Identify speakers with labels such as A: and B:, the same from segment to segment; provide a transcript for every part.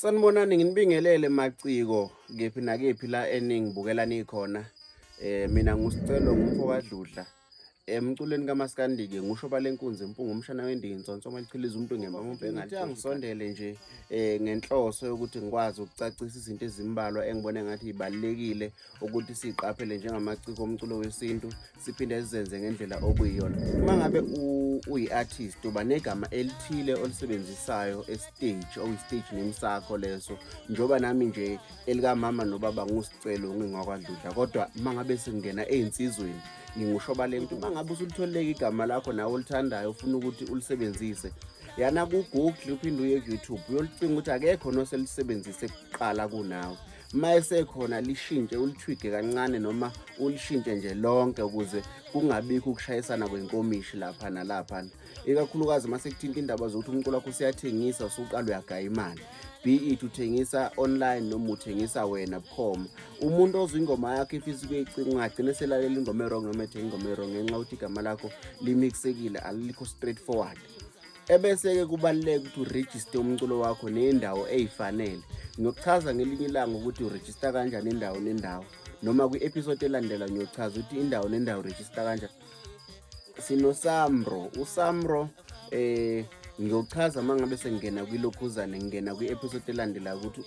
A: Sanibonani, nginibingelele maciko kephi nakephi la eningibukela nikhona. Mina nguSicelo ngumfo kaDludla. Emculweni kaMaskandi-ke ngusho balenkunzi impunga umshana wendiki insonso malichiliza umuntu ngempama engathi angisondele nje ngenhloso yokuthi ngikwazi ukucacisa izinto ezimbalwa engibone ngathi ibalulekile ukuthi siqaphele njengamaciko omculo wesintu, siphinde sizenze ngendlela okuyiyona. Uma ngabe uyi-artist, uba negama elithile olisebenzisayo e-stage, okuyi-stage name sakho leso. Njengoba nami nje elikamama nobaba nguSicelo ngingwakwaDludla, kodwa uma ngabe sengingena ey'nsizweni ngingushoba lento. Uma ngabe usulitholile igama lakho nawe olithandayo ufuna ukuthi ulisebenzise, yana ku-Google uphinde uye ku-YouTube uyolicinga ukuthi akekho noselisebenzise kuqala kunawe. Uma esekhona lishintshe, ulithwige kancane noma ulishintshe nje lonke ukuze kungabikho ukushayisana kwenkomishi lapha nalaphana, ikakhulukazi uma sekuthinta indaba zokuthi umculo wakho usuyathengisa, usuqala uyagaya imali, be it uthengisa online noma uthengisa wena bukhoma. Umuntu ozwa ingoma yakho ifisa ukuyicinga ungagcina eselalela ingoma e-wrong noma ethenga ingoma e-wrong ngenxa yokuthi igama lakho limixekile, alikho straight forward. Ebese-ke kubaluleka ukuthi urejiste umculo wakho nendawo eyifanele. Ngiyokuchaza ngelinye ilanga ukuthi urejista kanjani indawo nendawo, noma kwi-episode elandela ngiyochaza ukuthi indawo nendawo urejista kanjani. SinoSamro, uSamro ngiyochaza uma ngabe sengingena kwilokhuzane, ngingena kwi-episode elandelayo ukuthi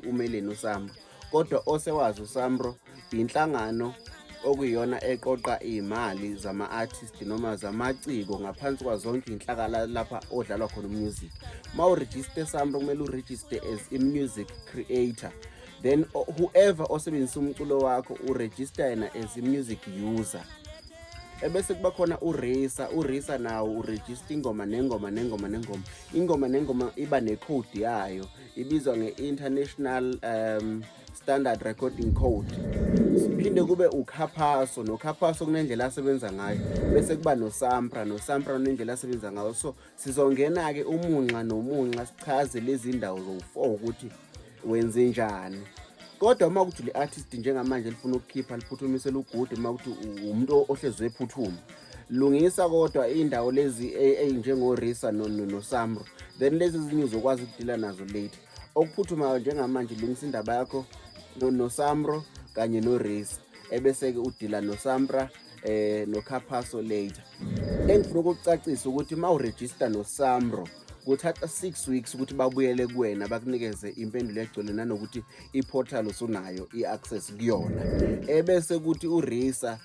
A: umeleni uSamro. Kodwa osewazi uSamro inhlangano okuyiyona eqoqa iy'mali zama-artist noma zamaciko ngaphansi kwazonke iy'nhlaka lapha odlalwa khona umusic. Uma urejiste Samro kumele urejiste as i-music creator, then whoever osebenzisa umculo wakho urejista yena as i-music user. Ebese kuba khona uRisa, uRisa nawo urejista ingoma nengoma nengoma nengoma, ingoma nengoma iba necode yayo, ibizwa nge-International Standard Recording Code. Siphinde kube uCAPASSO, noCAPASSO kunendlela asebenza ngayo, bese kuba noSAMPRA, noSAMPRA unendlela asebenza ngayo. So sizongena-ke umunxa nomunxa sichaze lezi ndawo zowu-4 ukuthi wenze njani. Kodwa uma kuthi le artist njengamanje lifuna ukukhipha liphuthumise lugude, uma kuthi umuntu ohlezi ephuthuma, lungisa kodwa iy'ndawo lezi ey'njengo-Risa noSamro, then lezi ezinye uzokwazi ukudila nazo later. Okuphuthumayo njengamanje, lungisa indaba yakho noSamro kanye noRisa, ebese-ke udila noSAMPRA noCAPASSO later. Engifuna ukukucacisa ukuthi uma urejista noSamro kuthatha 6 weeks ukuthi babuyele kuwena bakunikeze impendulo egcwele nanokuthi i-portal usunayo i-access kuyona. Ebese kuthi uRisa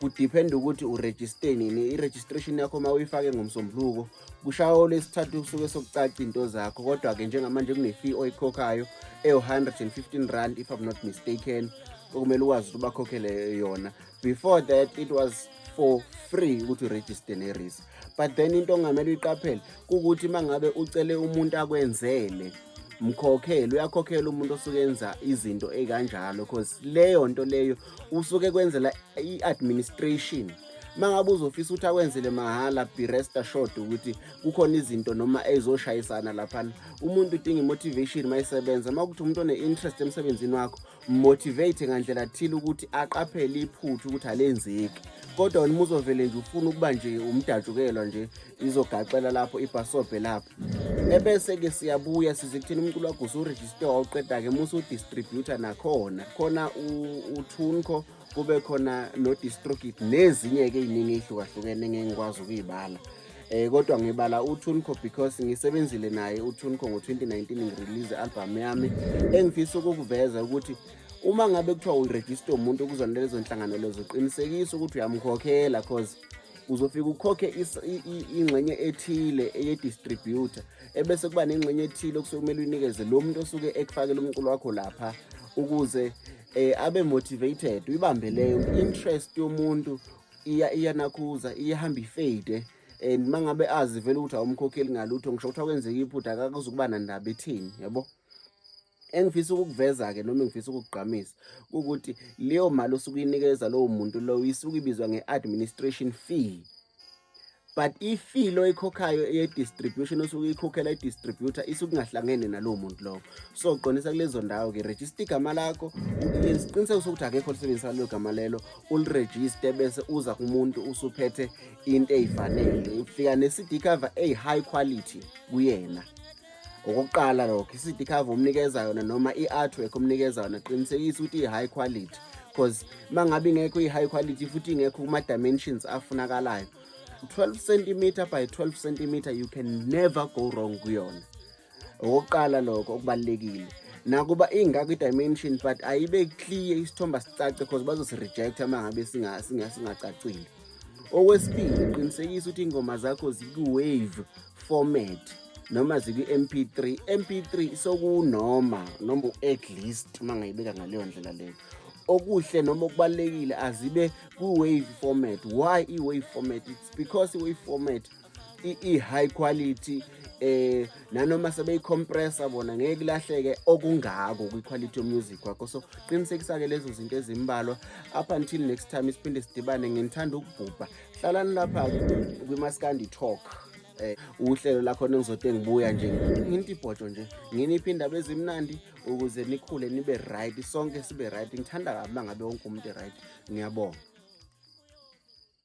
A: kudepend ukuthi urejiste nini. I-registration yakho uma uyifake ngoMsombuluko, kushaya olwesithathu kusuke sokucaca into zakho. Kodwa-ke njengamanje kune-fee oyikhokhayo ewu-R115 if I'm not mistaken, okumele ukwazi ukuthi ubakhokhele yona. Before that it was for free ukuthi urejiste neRisa. But then into ongamele uyiqaphele kukuthi uma ngabe ucele umuntu akwenzele, mkhokhele. Uyakhokhela umuntu osuke enza izinto ey'kanjalo, cause leyo nto leyo usuke kwenzela i-administration. Uma ngabe uzofisa ukuthi akwenzele mahhala, be rest assured ukuthi kukhona izinto noma ezizoshayisana laphana. Umuntu udinga i-motivation uma esebenza. Uma kuthi umuntu one-interest emsebenzini wakho, motivate ngandlela thile ukuthi aqaphele iphutha ukuthi alenzeki. Kodwa wena uma uzovele nje ufuna ukuba nje umdatshukelwa nje, izogaxela lapho ibhasobhe lapho. Ebese-ke siyabuya size kuthini, umculo wakho usurejiste wawuqeda-ke, uma usudistributor nakhona khona uTuneCore, kube khona no-DistroKid nezinye-ke ey'ningi ey'hlukahlukene engeke ngikwazi ukuyibala. Kodwa ngibala uTuneCore because ngisebenzile naye uTuneCore ngo-2019 ngirelease i-album yami. Engifisa ukukuveza ukuthi uma ngabe kuthiwa urejista umuntu kuzona lezo nhlangano lezo, qinisekisa ukuthi uyamkhokhela, cause uzofika ukhokhe ingxenye ethile eye-distributor, ebese kuba nengxenye ethile okusuke kumele uyinikeze lo muntu osuke ekufakela umculo wakho lapha ukuze abe motivated. Uyibambe leyo interest yomuntu, iya iyanakhuza, iyahamba ifade, and mangabe azi vele ukuthi awumkhokheli ngalutho, ngisho ukuthi akwenzeka iphutha akakuzukuba nandaba ethini, yabo. Engifisa ukukuveza-ke noma engifisa ukukugqamisa ukuthi leyo mali osuke uyinikeza lowo muntu lowo isuke ibizwa nge-administration fee, but i-fee lo oyikhokhayo ye-distribution osuke uyikhokhela i-distributor isuke ingahlangene nalowo muntu lowo. So qondisa kulezo ndawo-ke, rejista igama lakho, yenza isiqiniseko sokuthi akekho olisebenzisa lelo gama lelo, ulirejiste, bese uza kumuntu usuphethe into ey'fanele, ufika ne-CD cover eyi-high quality kuyena. Okokuqala lokho, i-CD cover omnikeza yona noma i-artwork omnikeza yona, qinisekisa ukuthi i-high quality, because uma ngabe ingekho i-high quality futhi ingekho kuma-dimensions afunakalayo, 12 cm by 12 cm, you can never go wrong kuyona. Okokuqala lokho okubalulekile. Nakuba ingakho i-dimension, but ayibe clear, isithombe sicace, because bazosirejecta uma ngabe singacacile. Okwesibili, qinisekisa ukuthi iy'ngoma zakho ziku-wave format noma zikwi-MP3. MP3 sokunoma noma u-at least uma ngayibeka ngaleyo ndlela leyo. Okuhle noma okubalulekile, azibe ku-wave format. Why i-wave format? It's because i-wave format i-high quality, nanoma sebeyicompressa bona, ngeke kulahleke okungako kwi-quality music wakho. So qinisekisa-ke lezo zinto ezimbalwa. Up until next time siphinde sidibane, nginithanda ukubhubha. Hlalani lapha-ke kwiMaskandi Talk, uhlelo lakhona engizote ngibuya nje nginti ibhojo nje, nginiphi indaba ezimnandi ukuze nikhule, nibe right, sonke sibe right. Ngithanda kabi uma ngabe wonke umuntu right. Ngiyabonga.